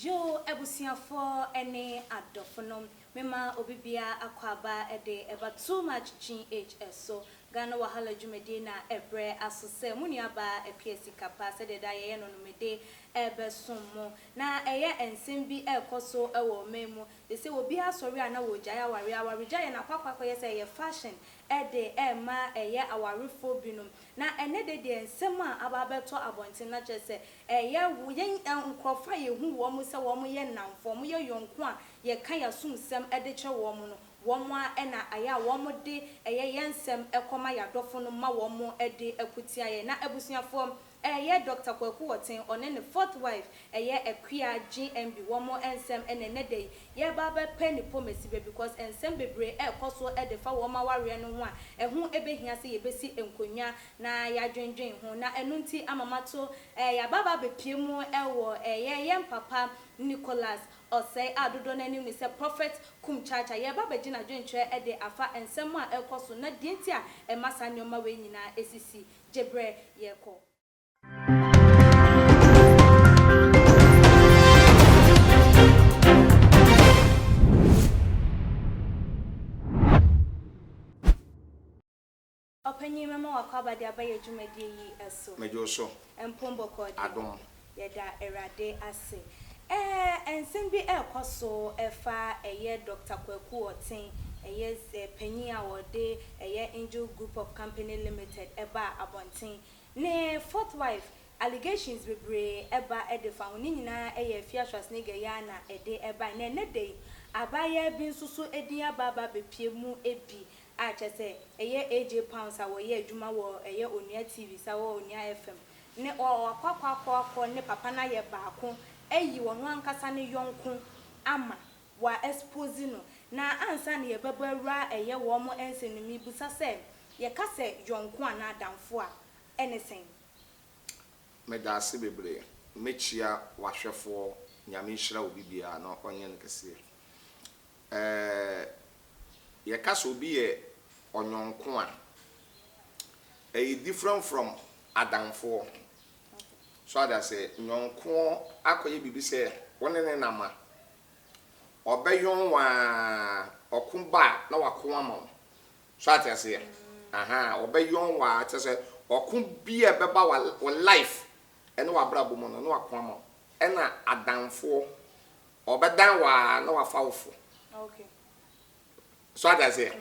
Yoo abusuafoɔ ne adɔfonom mema obi biara akwaaba de ɛba too much GH so Ghana wahala dwumadie na ɛbrɛ aso sɛ mo nua baa Akua Sika pa sɛdeɛ daa yɛyɛ no no mede ɛrebɛsom mo na ɛyɛ nsɛm bi ɛrekɔ so wɔ ɔman mu sese obiara sɔre a na wɔregyae awareɛ awaregyaeɛ no akɔ akɔ akɔyɛ sɛ ɛyɛ fashion de rema ɛyɛ awarefoɔ binom. Na ɛnnɛ da deɛ nsɛm a aba abɛtɔ abɔnten no akyerɛ sɛ ɛyɛ wo yɛn nkorɔfoɔ a yɛhu wɔn sɛ wɔn yɛ nnamfoɔ, wɔn yɛ yɔnko a yɛka yɛn asomsɛm de kyerɛ wɔn no, wɔn ara na ayɛ a wɔn de ɛyɛ yɛn nsɛm kɔma yɛn adɔfo no ma wɔn de ko tia yɛn. Na abusuafoɔ, Ɛyɛ Doctor Kwaku Wɔten, ɔne ne fourth wife ɛyɛ Akua GMB wɔn nsɛm na ɛnɛ da yi yɛreba abɛpɛ ne pomasibe because nsɛm bebree ɛrekɔ so de fa wɔn awareɛ no ho a ɛho bɛhia sɛ yɛbɛsi nkonnwa na yɛadwendwen ho na ɛno nti ama mato yɛaba aba abɛpue mu wɔ ɛyɛ yɛn papa Nicholas Osei a dodoɔ no ara nim no sɛ Prophet Kumchacha yɛreba abɛgye n'adwenkyerɛ de afa nsɛm a ɛrekɔ so na deɛ nti a ɛma saa nneɛma wei nyinaa sisi. Gye berɛ yɛkɔ. Ɔpanyin mɛma w'akwaaba de aba yɛ dwumadie yi so. Megye wo so. Mpom bɔkɔɔ deɛ. Adom. Yɛda Awurade ase. Ɛɛ nsɛm bi ɛrekɔ so ɛfa ɛyɛ Doctor Kwaku Ɔten, ɛyɛ panyin a ɔde ɛyɛ Angel Group of Company Limited ɛbaa abɔnten. Ne fourth wife, allegations bebree ɛba ɛde fa ho, ne nyinaa ɛyɛ Afia Schwarzenegger yi ara na ɛde ɛbae. Na ɛnnɛ da yi, abaayaa bi nso so din aba aba abɛpue mu bi a kyerɛ sɛ ɛyɛ AJ Pounds a wɔyɛ adwuma wɔ ɛyɛ Onua TV, saa wɔ Onua FM. Ne ɔ wakɔ akɔ akɔ akɔ ne papa no ayɛ baako ayi ɔno ankasa ne yɔnko ama wa expose no na ansa na yɛbɛbɔ awura ɛyɛ wɔn nsɛm no mebisa sɛ yɛka sɛ yɔnko anaa adamfo a ɛne sɛn? Medaase bebree. Mɛkyia w'ahwɛfoɔ Nyame nhyira obi biara na ɔnyɛ no kɛseɛ. Ɛɛ yɛka sɛ obi yɛ ɔnyɔnko a, ɛyɛ different from adamfoɔ. So ate aseɛ? Nyɔnkoɔ akɔyɛ biribi sɛ wo ne ne nam a, ɔbɛyɔn wo ara, ɔko ba a na wako ama wo. So ate aseɛ? Ahaa, ɔbɛyɔn wo ara, kyerɛ sɛ ɔko bi a ɛbɛba wo life ɛne w'abrabɔ mu no, na wako ama wo. Ɛna adamfoɔ, ɔbɛdan wo ara na wafa wo fo. So ate aseɛ?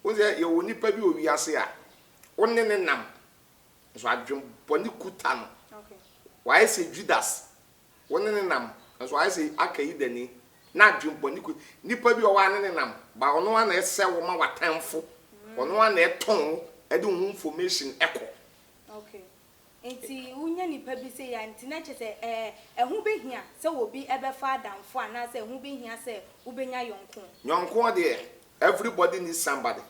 Wohu sɛ yɛwɔ nipa bi wɔ wiase a, wo ne ne nam, nso adwen bɔne kuta no. Wayɛ sɛ Judas, wo ne ne nam, nso wayɛ sɛ aka Yudani, na adwen bɔne kuta. Nipa bi wɔ hɔ a ne ne nam, ba ɔno ara na ɛsɛ wo ma w'atamfo, ɔno ara na ɛtɔn wo, ɛde wo ho information ɛkɔ. Nti wonya nipa bi sei a, nti na kyerɛ sɛ ɛɛ ɛho bɛhia sɛ obi bɛfa adamfo anaasɛ ɛho bɛhia sɛ wobɛnya yɔnko? Yɔnko deɛ, everybody needs somebody.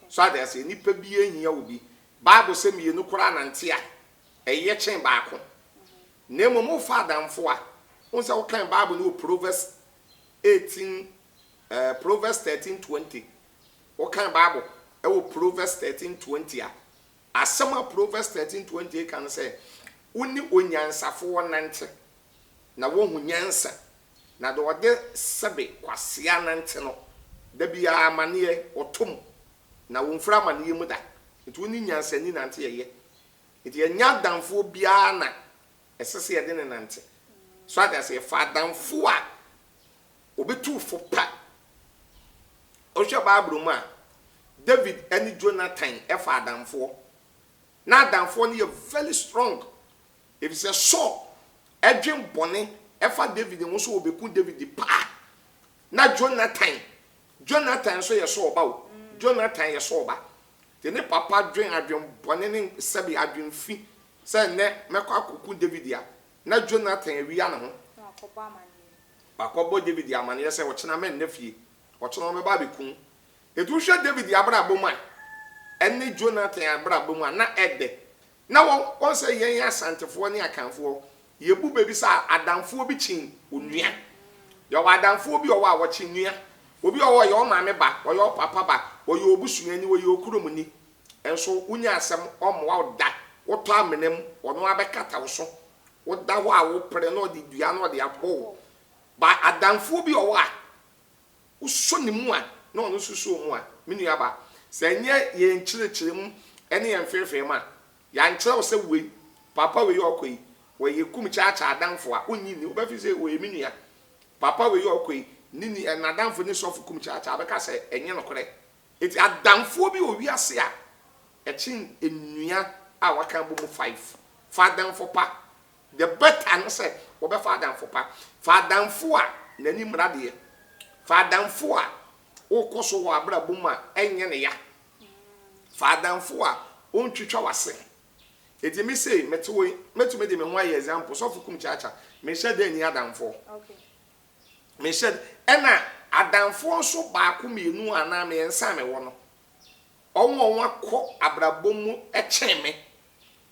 So ate aseɛ? Nipa biara hia obi. Bible sɛ mmienu koraa nante a, ɛyɛ kyɛn baako. Na mmom wofa adamfo a, wohu sɛ wokan Bible no wɔ Proverbs 18, eh, Proverbs 13 20. Wokan Bible ɛwɔ Proverbs 13 20 a, Asɛm a Proverbs 13:28 ka ne sɛ, Wo ne onyansafoɔ nnante, na woahu nyansa, na deɛ ɔde sɛbe kwasea nante no, da biara amaneɛ, ɔtɔ mu, na ɔmfiri amaneɛ mu da. Enti wo ne nyansani nante ɛyɛ. Enti ɛnyɛ adamfoɔ biara na ɛsɛ sɛ yɛde no nante. So ate aseɛ? Fa adamfoɔ a ɔbɛtu wo fo pa. Wohwɛ Bible mu a, David ne Jonathan fa adamfoɔ. Na adamfoɔ no yɛ very strong. Efisɛ Saul dwen bɔne fa David ho sɛ ɔbɛku David paa. Na Jonathan, Jonathan nso yɛ Saul ba o. Jonathan yɛ Saul ba. Nti ne papa dwen adwen bɔne ne sɛbe adwen fi sɛ nnɛ mɛkɔ akɔku David a, na Jonathan awia ne ho. Wakɔbɔ David amaneɛ sɛ ɔkyena mɛnna fie, ɔkyena ɔbɛba abɛku wo. Enti wohwɛ David abrabɔ mu a, ɛne Jonathan abrabɔ mu a, na ɛdɛ. Na wɔn, wɔn sɛ yɛn Asantefoɔ ne Akanfoɔ, yɛbu bɛ bi sɛ adamfoɔ bi kyen onua. Yɛwɔ adamfoɔ bi wɔ hɔ a, ɔkyen nua. Obi wɔ hɔ a, ɔyɛ wo maame ba, ɔyɛ wo papa ba, ɔyɛ wo busuani, ɔyɛ wo kuromni. Nso wonya asɛm, ɔmmoa wo da. Wotɔ amena mu, ɔno ara bɛkata wo so. Woda hɔ a wopere na ɔde dua na ɔde abɔ wo. But adamfoɔ bi wɔ hɔ a, wosɔ ne mu a, na ɔno nso sɔ wo mu a, me nuaba, sɛ ɛnyɛ yɛn nkyerɛkyerɛ mu ne yɛn mfeefee mu a, yɛankyerɛ wo sɛ wei, papa wei a ɔkɔ yi, ɔyɛ kum kyaakyaa adamfo a, wonnye nni, wobɛfeel sɛ ɔyɛ me nua. Papa wei a ɔkɔ yi, ne nua, n'adamfo ne sɔfo kum kyaakyaa, wobɛka sɛ ɛnyɛ nokorɛ. Enti adamfoɔ bi wɔ wiase a, ɛkyen nnua a wɔaka abɔ mu five. Fa adamfo pa. The better ne sɛ wobɛfa adamfo pa. Fa adamfo a n'ani mmra deɛ. Fa adamfo a wokɔ so wɔ abrabɔ mu a ɛnyɛ ne ya. Fa adamfo a ɔntwitwa w'ase. Enti me sei, mete hɔ yi, mɛtumi de me ho ayɛ example. Sɔfo Kum Kyaakya, menhyɛ da nni adamfoɔ. Menhyɛ da. Ɛna adamfoɔ nso baako, mmienu anaa mmiɛnsa a mewɔ no, wɔn a wɔakɔ abrabɔ mu kyɛn me,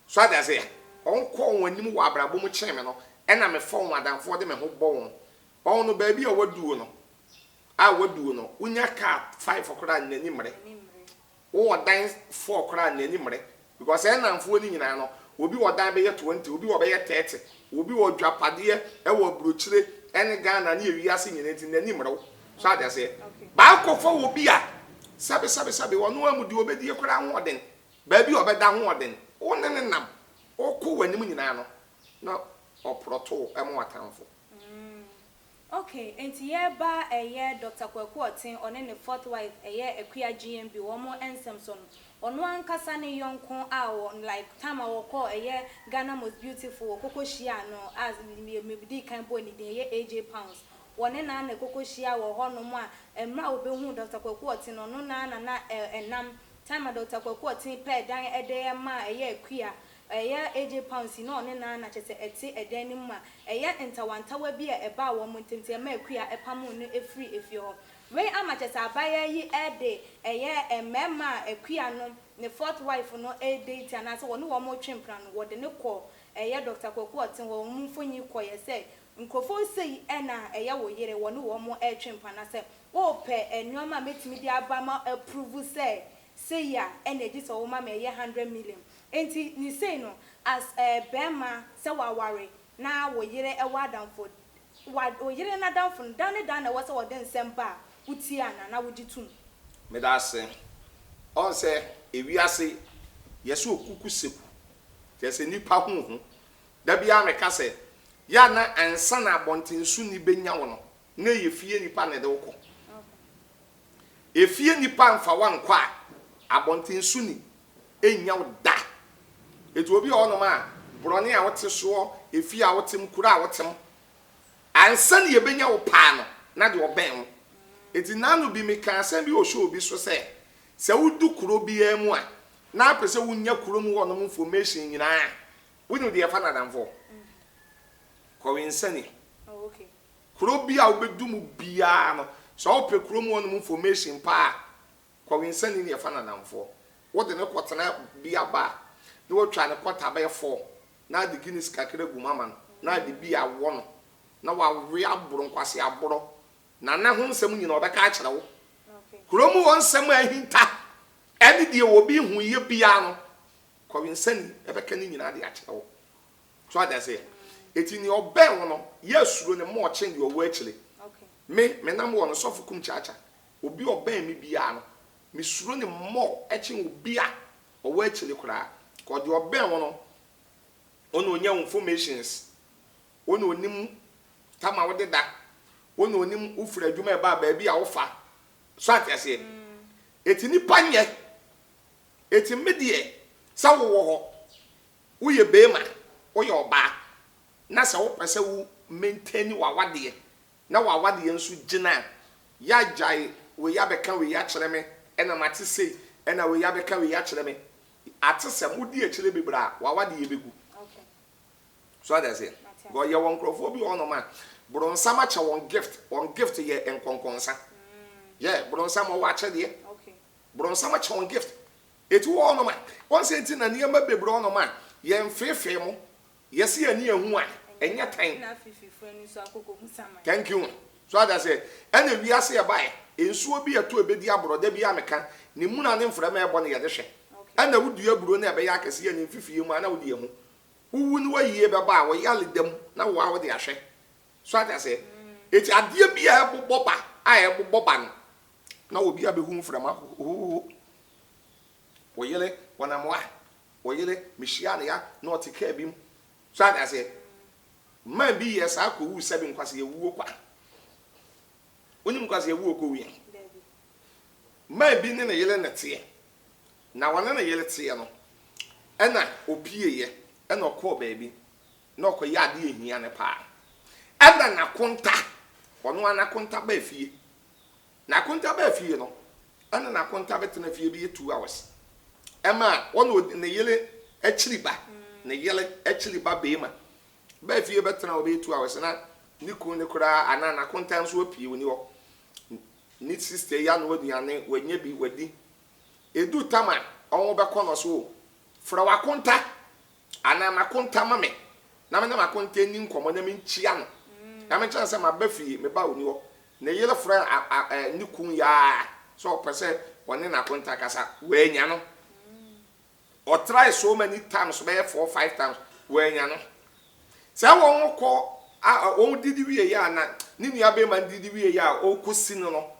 So ate aseɛ? Wɔn kɔ wɔn anim wɔ abrabɔ mu kyɛn me no, ɛna mefa wɔn adamfoɔ de me ho bɔ wɔn. Wɔn no, baabi a wɔaduo no, a wɔaduo no, wonya car five koraa a, n'ani mmere. Wowɔ dan four koraa a, n'ani mmere. Because saa nnamfoɔ no nyinaa no, obi wɔ dan bɛyɛ 20, obi wɔ bɛyɛ 30, obi wɔ dwapadeɛ wɔ aburokyire ne Ghana ne ewiase nyinaa nti n'ani mmere wo. So ate aseɛ? Baako fa wɔ bi a, sɛbe sɛbe sɛbe, ɔno ara mu deɛ ɔbɛdie koraa ho ɔden. Baabi a ɔbɛda ho ɔden. Wo ne no nam, ɔkɔ w'anim nyinaa no, na ɔprɔto wo ma w'atamfo. Mm ok, enti yɛreba ɛyɛ Doctor Kwaku Ɔten ɔne ne fourth wife ɛyɛ Akua GMB wɔn nsɛm so no, ɔno ankasa ne yɔnko a wɔ like time a wɔkɔɔ ɛyɛ Ghana Most Beautiful wɔkɔkɔ hyiaa no a me dii kan bɔɔ ne din ɛyɛ AJ Pounds wɔne no ara na ɛkɔkɔ hyiaa wɔ hɔ nom a mmerɛ a wɔbɛhuu Doctor Kwaku Ɔten no ɔno no ara na na ɛnam Time a Doctor Kwaku Ɔten pɛɛ dan de maa ɛyɛ Akua, ɛyɛ AJ Pounds yi na ɔne Nana kyerɛ sɛ ɛte ɛdan no mu a ɛyɛ ntawantawa bi a ɛbaa wɔn ntam nti ɛma Akua pamoo no firii efie hɔ. Wei ama kyerɛ sɛ abaayaa yi de ɛyɛ mmarima a Akua no ne fourth wife no redate anaasɛ wɔne wɔn retwe mpena no wɔde no kɔɔ ɛyɛ Doctor Kwaku Ɔten hɔ wɔn mfonyin kɔeɛ sɛ nkurɔfoɔ sei na ɛyɛ wo yere wɔne wɔn retwe mpena na sɛ Wopɛ nnoɔma a mɛtumi de aba ma approve sɛ sei a ɛna gye sɛ woma me ɛyɛ hundred million. Enti ne sei no as barima sɛ waware na wo yere wɔ adamfo, wa wo yere n'adamfo no da ne da na ɛwɔ sɛ wɔde nsɛm ba a wotie anaa na wogye tom? Meda ase. Ɔn sɛ ewiase yɛse okuku seku, kyerɛ sɛ nnipa ho hu. Da biara meka sɛ, yɛ a na ansa na abɔntensoni bɛnya wo no, Na ɛyɛ fie nipa na ɛde wo kɔ. Efie nipa nfa wo ankɔ a, abɔnten so ni nnya wo da. Enti obi wɔ hɔnom a, borɔne a wote soɔ, efie a wote mu, kuro a wote mu, ansa na yɛbɛnya wo paa no, na deɛ ɔbɛn wo. Enti nnaano bi mekaa asɛm bi wɔ show bi so sɛ, sɛ wodu kuro biara mu a, na apɛ sɛ wonya kurom hɔnom information nyinaa a, wonim deɛ yɛfa no adamfoɔ? Kɔwensani. Kuro bi a wobɛdu mu biara no, sɛ wopɛ kurom hɔnom information paa a, kɔ Winsani ne yɛfa no adamfoɔ. Wode no kɔtena bia ba a, na watwa ne kɔta bɛyɛ four, na ade Guinness kakra gu mu ama no, na ade beer awɔ no, na wawe aboro nkwaseaborɔ. Nana ho nsɛm nyinaa ɔbɛka akyerɛ wo. Kurom hɔ nsɛm a ahinta ne deɛ obi huiɛ biara no, kɔ Winsani bɛka ne nyinaa de akyerɛ wo. So ate aseɛ? Enti nea ɔbɛn wo no, yɛ suro no more kyɛn deɛ ɔwɔ akyire. Me, menam wɔ no, Sɔfo Kum Kyaakya, obi a ɔbɛn me biara no, me suro no more kyɛn obi a ɔwɔ akyire koraa. Cause deɛ ɔbɛn wo no, wo na ɔnya wo informations, wo na ɔnim tam a wode da, wo na ɔnim wo firi adwuma ɛba a baabi a wofa. So ate aseɛ? Enti nipa nyɛ. Enti me deɛ, sɛ wowɔ hɔ, Woyɛ beema, woyɛ ɔbaa, na sɛ wopɛ sɛ wo maintain w'awadeɛ na w'awadeɛ nso gyina a, ya gyae wei abɛka wei akyerɛ me ɛna mate sei ɛna wei abɛka wei akyerɛ me. Atesɛm, wodi akyire bebree a, w'awadeɛ bɛgu. So ate aseɛ? Because yɛwɔ nkorɔfoɔ bi wɔ hɔnom a, bronsam akyɛ wɔn gift, wɔn gift yɛ nkɔnkɔnsa. Yeah, bronsam ɔwɔ akyɛdeɛ. Bronsam akyɛ wɔn gift. Eti wɔ hɔnom a, wɔn sɛ nti na nneɛma bebree wɔ hɔnom a yɛnfeefee mo, yɛse yɛn ani ahu a, ɛnyɛ tan. Thank you. So ate aseɛ? Ɛna wiase ɛbaeɛ, nsuo bi ɛtɔ ɛbɛdi aborɔ, da biara meka, ne muna ne mframa ɛbɔ no yɛde hwɛ. Ɛna wodua aburo no a ɛbɛyɛ akɛseɛ ne mfifie mu a na wode ahu. Wowu ne wayie bɛba a, wɔyale da mu na woa wode ahwɛ. So ate aseɛ? Eti adeɛ bi a ɛbobɔ ba a ɛbobɔ ba no, na obi abɛhu mframa hohoho. Wo yere wɔnam hɔ a, wo yere mehyia no ya na ɔte kaa bi mu. So ate aseɛ? Man bi yɛ saa kɔwu sɛbi nkwasea wuo kwa. Wonim nkwasea wuo kɔwu yɛn? Man bi ne ne yere na teɛ. Na ɔne ne yere teɛ no, ɛna ɔpieeɛ, ɛna ɔkɔɔ baabi, na ɔkɔyɛ adeɛ a ɛhia no paa. Ɛna n'akonta, ɔno ara n'akonta baa fie. N'akonta baa fie no, ɛna n'akonta bɛtena fie bɛyɛ 2 hours. Ɛma ɔne ne yere akyiri ba, ne yere akyiri ba beema baa fie bɛtena hɔ bɛyɛ 2 hours na ne kunu ne koraa anaa n'akonta nso apue, ɔni hɔ. Ne sister yi anoa aduane, wanya bi wadi. Edu tam a ɔmo bɛkɔ no so o, frɛ w'akonta anaa m'akonta ma me na me ne m'akonta ni nkɔmmɔ na menkyia no na menkyerɛ no sɛ maba fie, meba ɔni hɔ. Ne yere frɛ ne kun yaa sɛ ɔpɛ sɛ ɔne n'akonta kasa, wanya no. Ɔtry so many times, bɛyɛ four, five times, wanya no. Sɛ wɔn kɔ a wɔn didi wie yɛ a, na ne nua bɛrima no didi wie yɛ a, ɔkɔsi no,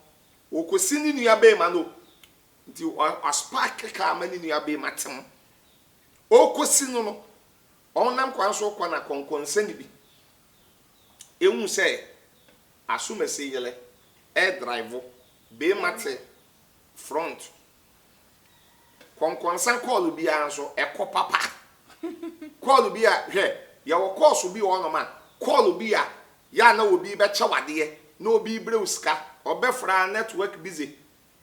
ɔkɔsi ne nua bɛrima no nti ɔaspark kaa ma ne nua bɛrima tem. Ɔkɔsi no, ɔnam kwan so kɔ na kɔnkɔnsɛni bi ehu sɛ asomasi yɛlɛ ɛɛdrive, bɛrima te front. Kɔnkɔnsa call biara nso ɛkɔ papa. Call bi a, hwɛ, yɛwɔ calls bi wɔ hɔnom a, call bi a yɛ a na obi bɛkyɛ wadeɛ na obi brɛ wo sika, ɔbɛfra, network busy,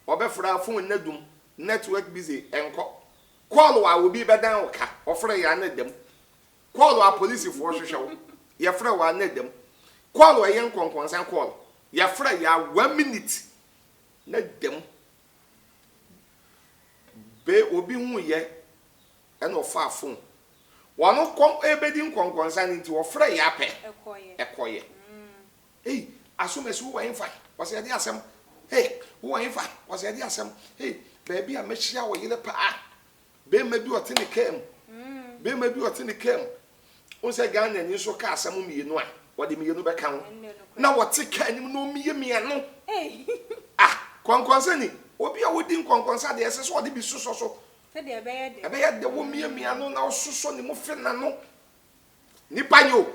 ɔbɛfra, phone na dum, network busy, ɛnkɔ. Call a obi bɛdan wo ka, ɔfrɛ yɛ a na dam. Call a polisifoɔ hwehwɛ wo, yɛfrɛ wo a na dam. Call a ɛyɛ nkɔnkɔnsa call, yɛfrɛ yɛ a, one minute na dam. Be obi hu yɛ ɛna ɔfa phone wɔn kɔm ebedi nkɔnkɔnsa ne nti wɔfrɛ yɛ apɛ. Ɛkɔyɛ. Ɛkɔyɛ. Ei, asomasi, wowɔ ɛnfa? Wɔsɛ yɛde asɛm. Hey, wowɔ ɛnfa? Wɔsɛ yɛde asɛm. Hey, baabi a mɛhyia wɔ yere paa, bɛrima bi ɔte ne kaa mu, bɛrima bi ɔte ne kaa mu. Wɔn sɛ Ghana ni nso kaa asɛm mmienu a wɔde mmienu bɛka ho na wɔte kaa anim na ɔmiamia no. Ei. Ah, kɔnkɔnsa ni obi a wodi nkɔnkɔnsa deɛ, ɛsɛ sɛ ɔde bi sosɔ so. Sɛdeɛ ɛbɛyɛ de. Ɛbɛyɛ de wɔmiamia no na ɔsosɔ ne mu fe n'ano. Nipa yi o,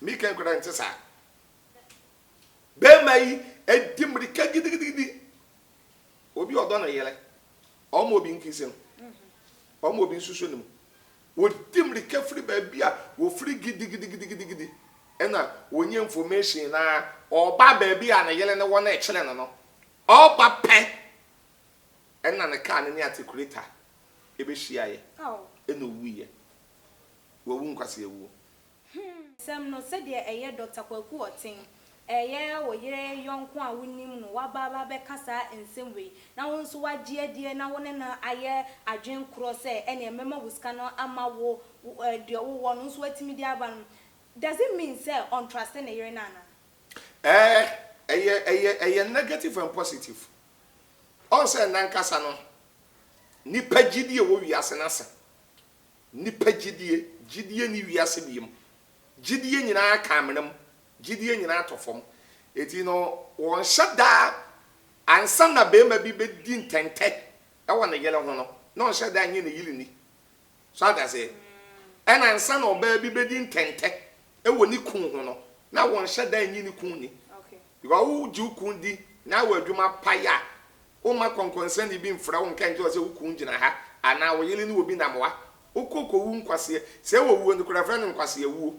mika nkura nte saa. Bɛrima yi edi mmirika gidigidi. Obi a ɔdɔ ne yere, ɔmo obi nkisi no, ɔmo obi nsusu ne mu. Wɔdi mmirika firi baabi a wɔfiri gidigidigidigidi ɛna wɔnyɛ information na ɔba baabi a ne yere ne wɔ no ɛkyerɛ no, ɔba pɛ ɛna ne kaa ne ne articulator ɛbɛhyiaeɛ. Aw. Ɛna owuiɛ. Wawu nkwasi awuo. Sɛm no sɛdeɛ ɛyɛ Dr. Kwaku Ɔten, ɛyɛ wo yere yɔnko a wonim no, waba aba bɛka saa nsɛm wei na wo nso wagye adie na wo ne no ayɛ adwen korɔ sɛ ɛneɛ mɛma wo sika no ama wo deɛ wowɔ no nso watumi de aba no, does it mean sɛ ɔntrust ne yere no anaa? Ɛyɛ negative and positive. Ɔn sɛ nankasa no nipa gyidie wɔ wiase n'ase, nipa gyidie ni wiase biem, gyidie nyinaa ka amena mu, gyidie nyinaa tɔ fam. Eti no wɔnhyɛ daa ansa na bɛrima bi bɛdi ntɛntɛ ɛwɔ ne yere ho no na ɔnhyɛ daa nye ne yere ni so ata sɛ, ɛna ansa na ɔbaa bi bɛdi ntɛntɛ ɛwɔ ne kun ho no na wɔnhyɛ daa nye ne kun ni. Because wogye wo kun di na wɔ adwuma pa yɛ a, woma kɔnkɔnsani bi mfrɛ wo nka nkyerɛ sɛ wo kun gyina ha anaa wo yere ne obi nam wa wokɔ kɔwu nkwaseɛ sɛ wɔ wuo no kora frɛ no nkwaseɛ wuo.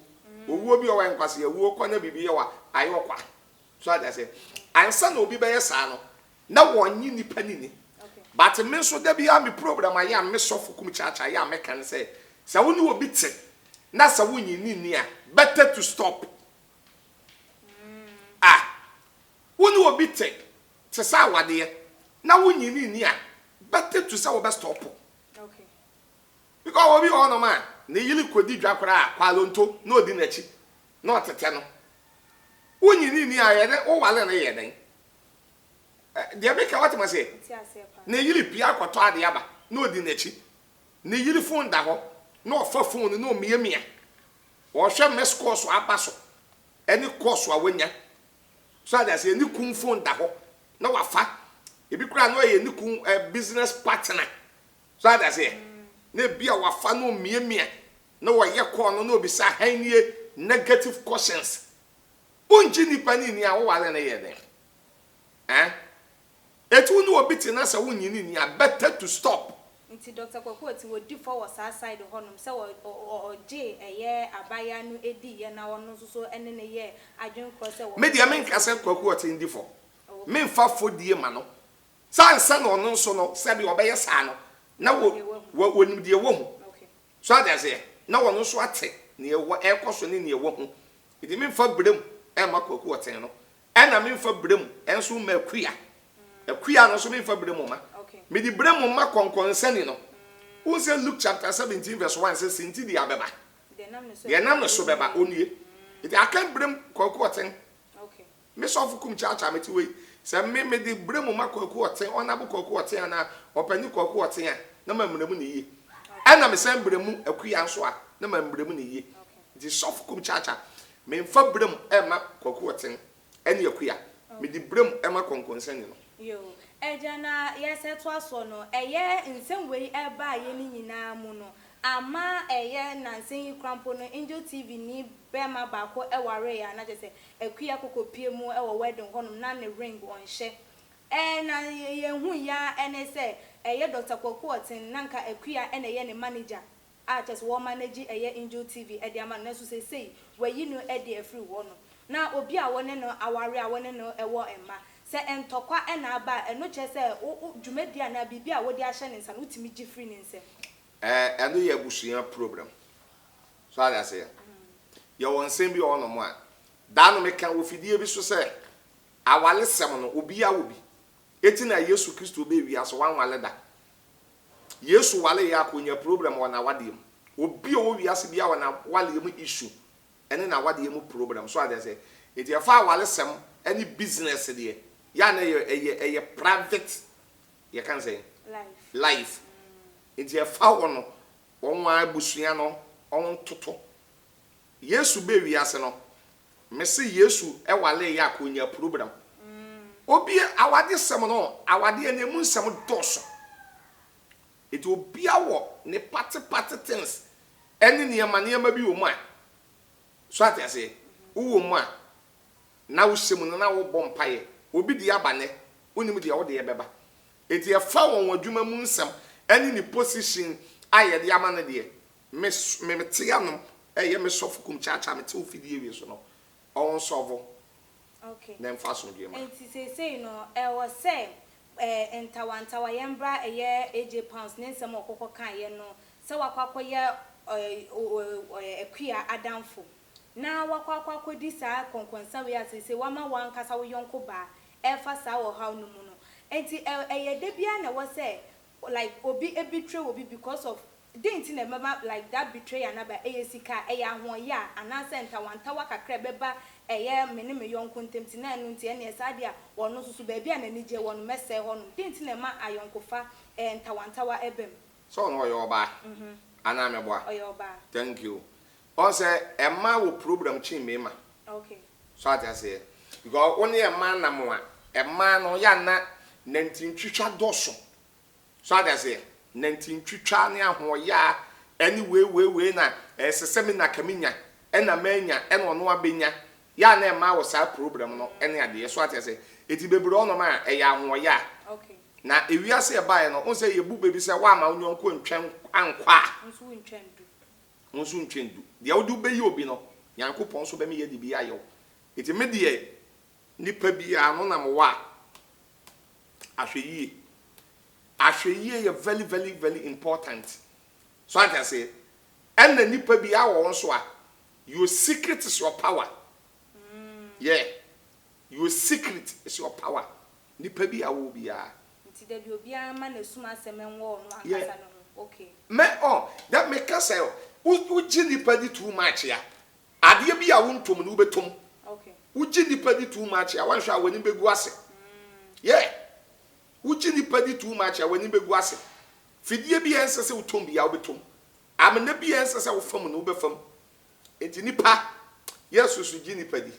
Owuo bi a ɔwɔ nkwaseɛ wuo kɔ na biribi yɛ wa ayɛ ɔkwa so ata sɛ ansa na obi bɛyɛ saa no na wɔnye nipa ni. But me nso da bi a me program ayɛ a, me sɔfo kum kyaakyaa yɛ a, meka no sɛ wo ne obi te na sɛ wonyi ne ni a, better to stop. Ah, wo ne obi te sɛ awadeɛ na wonyi ne ni a, better to sɛ wobɛ stop. Because obi wɔ hɔnom a ne yere kɔdi dwa koraa kwalonto na odi n'akyi na ɔtetɛ no. Wonyi ne ni a, yɛ dɛ wowale no yɛ dɛn? Deɛ meka watema sɛ Nti aseɛ paa. Ne yere pia akɔtɔ adeɛ aba na odi n'akyi. Ne yere phone da hɔ na ɔfa phone no na ɔmiamia, ɔhwɛ miss calls aba so ɛne calls a wanya. So ate aseɛ? Ne kun phone da hɔ na wafa. Ebi koraa na ɔyɛ ne kun business partner. So ate aseɛ? Na ebi a wafa na omiamia na wɔyɛ call no na obisa han nie negative questions. Wongye nipa ne ni a woware no yɛ dɛn? Eh? Eti wo ne obi te na sɛ wonnye ne ni a, better to stop. Nti Doctor Kwaku Oti wɔdi fɔ wɔ saa side hɔ nom sɛ ɔgye ɛyɛ abaayewa no edi yɛ na ɔno nso so ɛne ne yɛ adwene korɔ sɛ wɔ. Me deɛ menka sɛ Kwaku Oti ndi fɔ. Memfa fɔdie ma no. Saa ansa na ɔno nso no sɛdeɛ ɔbɛyɛ saa no na wɔ wɔ wɔnim deɛ wahu. So ate aseɛ? Na ɔno nso ate deɛ ɛwɔ ɛrekɔ so ne deɛ wahu. Nti memfa brem mma Kwaku Ɔten no. Ɛna memfa brem nso mma Akua. Akua no nso memfa brem mma. Mede brem ma kɔnkɔnsani no. Wohu sɛ Luke chapter 17 verse 1 sɛ sɛ nti deɛ abɛba. Deɛ ɛnam ne so bɛba, ɔnnue. Nti aka brem Kwaku Ɔten. Me sɔfo kum kyaakyaa mete wei. Sɛ me mede brem ma Kwaku Ɔten, Ɔnabo Kwaku Ɔten anaa Ɔpani Kwaku Ɔten a, na mammrɛ mu no yie. Ɛna mesan brɛ mu Akua nso a, na mammrɛ mu no yie. Nti sɔfo kum kyaakyaa, memfa brem mma Kwaku Ɔten ɛne Akua. Mede brem ma kɔnkɔnsani no. Yoo. Agya na yɛsɛ toa soɔ no, ɛyɛ nsɛm wei ɛbaeɛ no nyinaa mu no, amma ɛyɛ nnansa yi koraa mpo no Angel TV ni bɛɛma baako wareeɛ a na kyerɛ sɛ Akua kɔkɔ pie mu wɔ wedding hɔnom na ne ring ɔnhyɛ. Ɛɛ na yɛn hu ya ɛne sɛ ɛyɛ Doctor Kwaku Ɔten na nka Akua ɛna ɛyɛ ne manager a kyerɛ sɛ wɔ manage ɛyɛ Angel TV ɛde ama no, nanso seesei wayi no ɛde afiri hɔ no. Na obi a wɔne no aware a wɔne no ɛwɔ mma, sɛ ntɔkwa ɛna aba a, ɛno kyerɛ sɛ wo wo dwumadie anaa biribi a wode ahyɛ ne nsa no wotumi gye firi ne nsam. Ɛɛ ɛno yɛ abusua problem. So ate aseɛ? Yɛwɔ nsɛm bi wɔ hɔnom a, daa no meka wɔ fidie bi so sɛ, awaresɛm no, obiara wɔ bi. Eti na Yesu Kristo bɛɛ wiase, wanwale da. Yesu waleeɛ a, ɔnya problem wɔ n'awadeɛ mu. Obi a ɔwɔ wiase biara wɔ n'awadeɛ mu issue ɛne n'awadeɛ mu problem. So ate aseɛ? Eti ɛfa awaresɛm ɛne business deɛ, yɛ a na ɛyɛ ɛyɛ ɛyɛ private, yɛka no sɛn? Life. Life. Nti ɛfa hɔ no, wɔn a abusua no wɔn ntoto. Yesu bɛɛ wiase no, mese Yesu ɛwaleeɛ a ɔnya problem. Obi awadesɛm no, awadeɛ no emu nsɛm dɔɔso. Nti obia wɔ ne party party things ɛne nneɛma nneɛma bi wɔ mu a, so ate aseɛ, wowɔ mu a na wohyɛ mu no na wobɔ mpaeɛ. Obi de aba nɛ, wonim deɛ wode ɛbɛba. Nti ɛfa wɔn adwuma mu nsɛm ɛne ne position a yɛde ama no deɛ, me me mete anom ɛyɛ me sɔfo kum kyaakyaa mete wo fidie wie so no, ɔnsɔfo na mfa asomdwoe ma. Nti seesei no, ɛwɔ sɛ ntawantawa yɛn bra ɛyɛ AJ Pounds ne nsɛm a ɔkɔkɔ kaeɛ no sɛ wakɔ akɔyɛ Akua adamfo na wakɔ akɔ akɔdi saa kɔnkɔnsa wei a seesei wama wankasa wo yɔnko baa ɛfa saa ɔhaw no mu no. Nti ɛyɛ da biara na ɛwɔ sɛ like obi betray obi because of den nti na ɛbɛma like that betrayal na ba, ɛyɛ sika, ɛyɛ ahoɔyɛ a, anaasɛ ntawantawa kakra ɛbɛba ɛyɛ me ne me yɔnko ntam ti na ɛno nti ɛneɛ saa deɛ a wɔno nso so baabi a n'ani gye wɔ no mɛsɛe hɔ nom. Den nti na ɛma ayɔnkofa ntawantawa ɛbɛm? Sɛ ɔno ɔyɛ ɔbaa anaa mɛboa? Ɔyɛ ɔbaa. Thank you. Ɔn sɛ ɛma wɔ problem kyen mmarima. So ate aseɛ? Because wo ne ɛmaa nam a, ɛmaa no yɛ ana nantintwitwa dɔso. So ate aseɛ? Nantintwitwa ne ahoɔyɛ a ɛne wei wei wei na ɛsɛ sɛ me na ka me nya, ɛna manya, ɛna ɔno abɛnya. Yɛ ana ɛmaa wɔ saa problem no ɛne adeɛ. So ate aseɛ? Eti bebree ɔnom a ɛyɛ ahoɔyɛ a. Na ewiase ɛbaeɛ no, wo sɛ yɛbu baabi sɛ woama wo nyɔnko ntwɛn ankɔ a, Nso wontwɛn du. Wo nso ntwɛn du. Deɛ wode wobɛyi obi no, Nyankopɔn nso bɛma yɛde bi ayɛ wo. Enti me deɛ, nipa biara no nam wɔ a, ahwɛ yie. Ahwɛ yie yɛ very very very important. So ate aseɛ? Ɛna nipa biara wɔ wo nso a, your secret is your power. Yeah. Your secret is your power. Nipa bi a wɔ biara. Nti dabi obiara ma n'asum asɛm nwɔ ɔno ankasa ne ho. Okay. Me oh, that me ka sɛ wogye nipa di too much a, adeɛ bi a wontom no wobɛtom. Wogye nipa di too much a, wanhwɛ a w'anim bɛgu ase. Yeah. Wogye nipa di too much a, w'anim bɛgu ase. Fidie bi a ɛnsɛ sɛ wotom bi a wobɛtom. Amena bi a ɛnsɛ sɛ wofa mu no wobɛfa mu. Nti nipa, yɛ soso gye nipa di.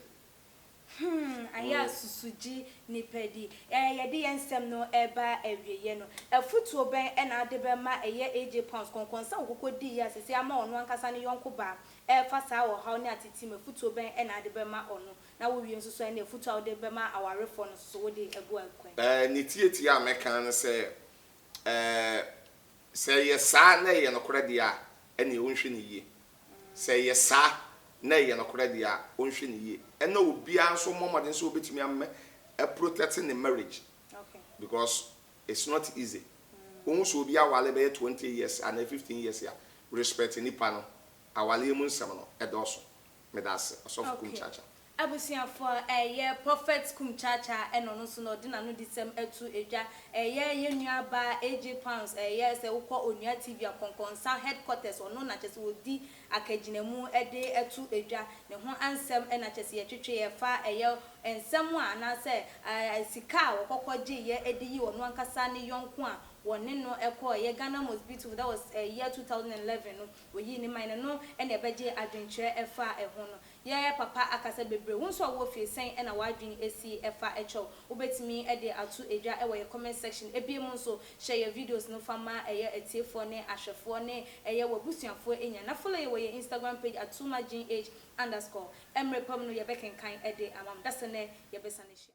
Ayɛ a susugye nipa di. Yɛde yɛn nsɛm no ɛba awieɛ no, afutuo bɛn ɛna ade bɛma ɛyɛ AJ Pounds kɔnkɔnsa okoko di yɛ asese ama ɔno ankasa ne yɔnko baa ɛfa saa ɔhaw ne atete mu? Afutuo bɛn ɛna ade bɛma ɔno? Na wowie nso so, ɛne afutuo a wode bɛma awarefoɔ no nso so, wode agu akwan? Ne tietie a mɛka no sɛ, sɛ ɛyɛ saa na ɛyɛ nokorɛ deɛ a, ɛne ɔnhwɛ ne yie. Sɛ ɛyɛ saa na ɛyɛ nokorɛ deɛ a, ɔnhwɛ ne yie. Ɛna obiara nso mmɔ mmɔden sɛ obɛtumi amɛ protect ne marriage because it's not easy. Wohu sɛ obi awale bɛyɛ 20 years anaa 15 years a, respect nipa no. Awaleɛ mu nsɛm no ɛdɔɔso. Meda ase, Ɔsɔfo Kum Chacha. Abusuafoɔ, ɛyɛ Prophet Kum Chacha, ɛna ɔno nso na ɔde n'ano di sɛm ɛto edwa. Ɛyɛ yɛn nua ba AJ Pounds. Ɛyɛ sɛ wokɔ Onua TV akɔnkɔnsa headquarters, ɔno na kyerɛ sɛ wɔdi akagyinamu ɛde ɛto edwa ne ho ansɛm. Ɛna kyerɛ sɛ yɛtwitwe yɛfa ɛyɛ nsɛm a anaasɛ sika a wɔkɔkɔ gye yɛ ɛde yi ɔno ankasa ne yɔnko a wɔne no ɛkɔ ɛyɛ Ghana Most Beautiful, that was year 2011 no, wɔyi ne man no, ɛna ɛbɛgye adwenkyerɛ ɛfa ɛho no. Yɛ papa akasa bebree. Wo nso a wɔwɔ fie, sɛn ɛna w'adwene esi ɛfa ɛkyɛw? Wobɛtumi ɛde ato edwa ɛwɔ yɛ comment section. Ebien mu nso, hyɛ yɛ videos no fa ma ɛyɛ atiefoɔ ne ahwɛfoɔ ne ɛyɛ w'abusuafoɔ enya, na follow yɛ wɔ yɛ Instagram page @toomachgh_. Mmerɛ pam no, yɛbɛkenkan ɛde ama mo dasɛ nɛ yɛbɛsa no ahyia.